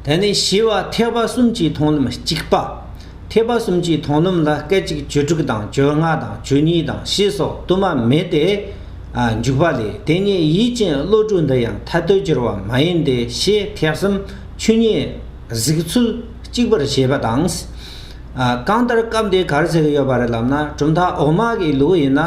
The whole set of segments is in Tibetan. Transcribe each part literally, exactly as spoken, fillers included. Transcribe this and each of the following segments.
དེ་ནས་བྱིས་པ་ཐེག་པ་གསུམ་གྱི་མཐོང་ལམ་གཅིག་པ། ཐེག་པ་གསུམ་གྱི་མཐོང་ལམ་ལ་སྐད་ཅིག་བཅུ་དྲུག་དང་བཅོ་ལྔ་དང་བཅུ་གཉིས་དང་ཞེས་སོགས་དུ་མ་མེད་དེ། ཨ། འཇུག་པ་ལས། དེ་ཉིད་ཡིད་ཅན་བློ་གྲོས་འདི་ཡང་ཐ་དད་འགྱུར་བ་མ་ཡིན་ཏེ་ཞེས་ཐེག་གསུམ་ཆོས་ཉིད་གཟིགས་ཚུལ་གཅིག་པར་བྱེད་པ་དང་། ཨ། གང་ལྟར་སྐབས་འདིར་ག་རེ་ཟེར་གྱི་ཡོད་པ་རེད་ལབ་ན། གྲུབ་མཐའ་འོག་མ་གི་ལུགས་ཡིན་ན།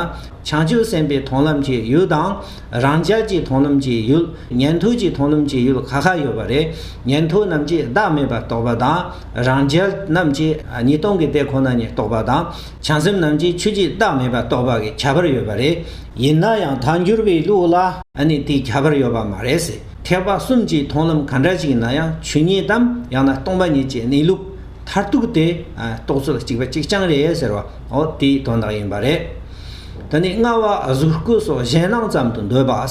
བྱང་ཆུབ་སེམས་དཔའི་མཐོང་ལམ་གྱི་ཡུལ་དང་། རང་རྒྱལ་གྱི་མཐོང་ལམ་གྱི་ཡུལ། ཉན་ཐོས་ཀྱི་མཐོང་ལམ་གྱི་ཡུལ་ཁ་ཁ་ཡོད་པ་རེད། ཉན་ཐོས་རྣམས་ཀྱིས་བདག་མེད་པར་རྟོགས་པ་དང་། རང་རྒྱལ་རྣམས་ཀྱིས་ཉིས་སྟོང་གི་དེ་ཁོ་ན་ཉིད་རྟོགས་པ་དང་། བྱང་སེམས་རྣམས་ཀྱིས་ཆོས་ཀྱི་བདག་མེད་པར་རྟོགས་པ་གི་ཁྱད་པར་ཡོད་པ་རེད། ཡིན་ན་ཡང་ཐལ་འགྱུར་བའི་ལུགས་ལ་ཨ་ནི་དེའི་ཁྱད་པར་ཡོད་པ་མ་རེད་ཟེར། ཐེག་པ་གསུམ་གྱི་མཐོང་ལམ་ག་འདྲ་ཞིག་ཡིན་ན་ཡང་ཆོས་ཉིད་དམ་ཡང་ན་སྟོང་པ་ཉིད་ཀྱི་གནས་ལུགས་མཐར་ཐུག་དེ། ཨ། རྟོགས་ཚུལ་གཅིག་པ་གཅིག་རྐྱང་རེད་ཟེར་བ། འོ་དེའི་དོན་དག་ཡིན་པ་རེད། དེ་ནས་ལྔ་པ་གཟུགས་སྐུ་སོགས་གཞན་སྣང་ཙམ་དུ་འདོད་པ།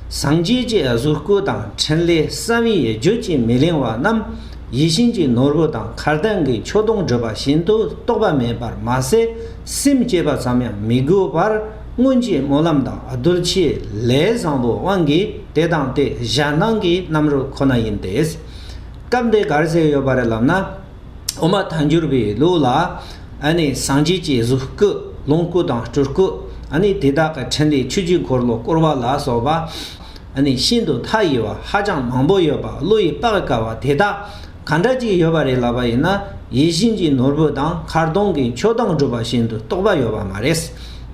སངས་རྒྱས་ཀྱི་གཟུགས་སྐུ་དང་ཕྲིན་ལས་བསམ་ཡས་བརྗོད་ཀྱིས་མི་ལང་བ་རྣམས་ཡིད་བཞིན་གྱི་ནོར་བུ་དང་མཁར་ལྡིང་གི་མཆོད་སྡོང་བསྒྲུབས་པ་བཞིན་དུ་རྟོགས་པ་མེད་པར་མ་ཟད། སེམས་བསྐྱེད་པ་ཙམ་ཡང་མི་དགོས་པར་སྔོན་གྱི་སྨོན་ལམ་དང་གདུལ་བྱའི་ལས་བཟང་པོའི་དབང་གིས་དེ་དང་དེ་གཞན་སྣང་གི་རྣམ་རོལ་ཁོ་ན་ཡིན་ཏེ། སྐབས་འདིར་ག་རེ་ཟེར་ཡོད་པ་རེད་ལབ་ན། འོག་མ་ཐལ་འགྱུར་བའི་ལུགས་ལ། ཨ་ནི་སངས་རྒྱས་ཀྱི་གཟུགས་སྐུ། ལོངས་སྐུ་དང་སྤྲུལ་སྐུ། ཨ་ནི་དེ་དག་གི་ཕྲིན་ལས་ཆོས་ཀྱི་འཁོར་ལོ་བསྐོར་བ་ལ་སོགས་པ། ཨ་ནི་ཤིན་ཏུ་མཐའ་ཡས་པ་ཧ་ཅང་མང་པོ་ཡོད་པ་བློ་ཡིས་དཔག་དཀའ་བ་དེ་དག་གང་འདྲ་ཅིག་ཡོད་པ་རེད་ལབ་པ་ཡིན་ན། ཡིད་བཞིན་གྱི་ནོར་བུ་དང་མཁར་ལྡིང་གི་མཆོད་སྡོང་བསྒྲུབས་པ་བཞིན་དུ་རྟོགས་པ་ཡོད་པ་མ་རེད།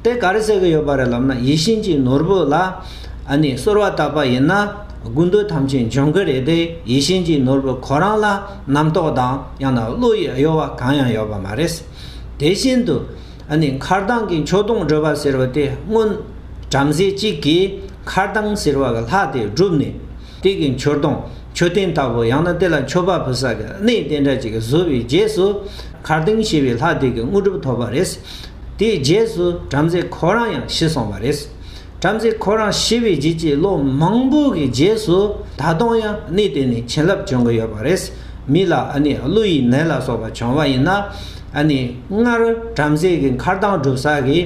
དེ་ག་རེ་ཟེར་གྱི་ཡོད་པ་རེད་ལབ་ན། ཡིད་བཞིན་གྱི་ནོར་བུ་ལ་ཨ་ནི་གསོལ་བ་བཏབ་པ་ཡིན་ན་དགོས་འདོད་ཐམས་ཅད་འབྱུང་གི་རེད་དེ། ཡིད་བཞིན་གྱི་ནོར་བུ་ཁོ་རང་ལ་རྣམ་རྟོག་དང་ཡང་ན་བློ་ཡི་གཡོ་བ་གང་ཡང་ཡོད་པ་མ་རེད། དེ་བཞིན་དུ་ཨ་ནི་མཁར་ལྡིང་གི་མཆོད་སྡོང་བསྒྲུབས་པ་ཟེར་བ་དེ། སྔོན་བྲམ་ཟེ་གཅིག་གིས་མཁར་ལྡིང་ཟེར་བ་གི་ལྷ་དེ་བསྒྲུབས་ནས། དེ་གི་མཆོད་སྡོང་མཆོད་རྟེན་ལྟ་བུ་ཡང་ན་དེ་ལ་མཆོད་པ་ཕུལ་ས་གི་གནས་དེ་འདྲ་ཅིག་བཟོ་བའི་རྗེས་སུ། མཁར་ལྡིང་ཞེས་པའི་ལྷ་དེ་གི་དངོས་གྲུབ་ཐོབ་པ་རེད། དེའི་རྗེས་སུ་བྲམ་ཟེ་ཁོ་རང་ཡང་ཤི་སོང་བ་རེད། བྲམ་ཟེ་ཁོ་རང་ཤི་བའི་རྗེས་ཀྱི་ལོ་མང་པོ་གི་རྗེས་སུ་ད་དུང་ཡང་གནས་དེ་ནས་བྱིན་རླབས་བྱུང་གི་ཡོད་པ་རེད། མི་ལ་ཨ་ནི་ཀླུ་ཡི་ནད་ལ་སོགས་པ་བྱུང་བ་ཡིན་ན། ཨ་ནི་སྔར་བྲམ་ཟེ་གི་མཁར་ལྡིང་བསྒྲུབས་ས་གི་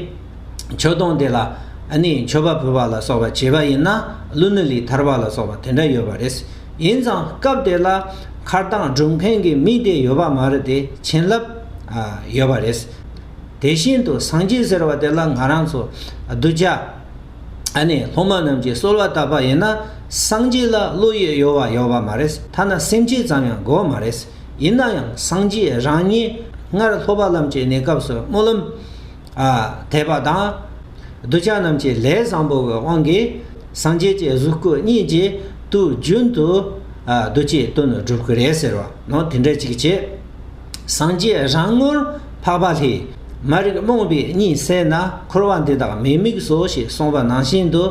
མཆོད་སྡོང་དེ་ལ་ཨ་ནི་མཆོད་པ་ཕུལ་བ་ལ་སོགས་པ་བྱས་པ་ཡིན་ན། ཀླུ་ནད་ལས་ཐར་བ་ལ་སོགས་པ་དེ་འདྲ་ཡོད་པ་རེད། ཡིན་ཙང་སྐབས་དེ་ལ་མཁར་ལྡིང་བསྒྲུབ་མཁན་གྱི་མི་དེ་ཡོད་པ་མ་རེད་དེ། བྱིན་རླབས་ཨ་ཡོད་པ་རེད། དེ་བཞིན་དུ་སངས་རྒྱས་ཟེར་བ་དེ་ལ་ང་རང་ཚོ་གདུལ་བྱ་ཨ་ནི་སློབ་མ་རྣམས་ཀྱིས་གསོལ་བ་བཏབ་པ་ཡིན་ན། སངས་རྒྱས་ལ་བློ་ཡི་གཡོ་བ་ཡོད་པ་མ་རེད། ཐ་ན་སེམས་བསྐྱེད་ཙམ་ཡང་དགོས་མ་རེད། ཡིན་ན་ཡང་སངས་རྒྱས་རང་ཉིད་སྔར་སློབ་པ་ལམ་གྱི་གནས་སྐབས་སུ་སྨོན་ལམ་ཨ་ཐེབས་པ་དང་། གདུལ་བྱ་རྣམས་ཀྱི་ལས་བཟང་པོ་གི་དབང་གིས་སངས་རྒྱས་ཀྱི་གཟུགས་སྐུ་གཉིས་ཀྱིས་དུས་རྒྱུན་དུ་ཨ་གདུལ་བྱའི་དོན་སྒྲུབ་ཀྱི་རེད་ཟེར་བ་ནང་དེ་འདྲ་ཅིག་བྱས། སངས་རྒྱས་རང་ངོར་འཕགས་པ་ལྷས། མ་རིག་རྨོངས་པའི་གཉིད་སད་ན། འཁོར་བ་འདི་དག་མི་དམིགས་སོ། ཞེས་གསུངས་པ་ནང་བཞིན་དུ།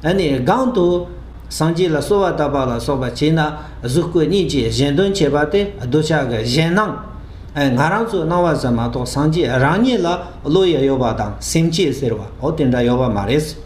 ཨ་ནི་གང་དུ་སངས་རྒྱས་ལ་གསོལ་བ་བཏབ་པ་ལ་སོགས་པ་བྱས་ན། གཟུགས་སྐུ་གཉིས་ཀྱིས་གཞན་དོན་བྱེད་པ་དེ་གདུལ་བྱ་གི་གཞན་སྣང་། ཨ་ང་རང་ཚོའི་སྣང་བ་ཙམ་མ་གཏོགས་སངས་རྒྱས་རང་ཉིད་ལ་བློ་ཡི་གཡོ་བ་དང་སེམས་བསྐྱེད་ཟེར་བ་འོ་དེ་འདྲ་ཡོད་པ་མ་རེད།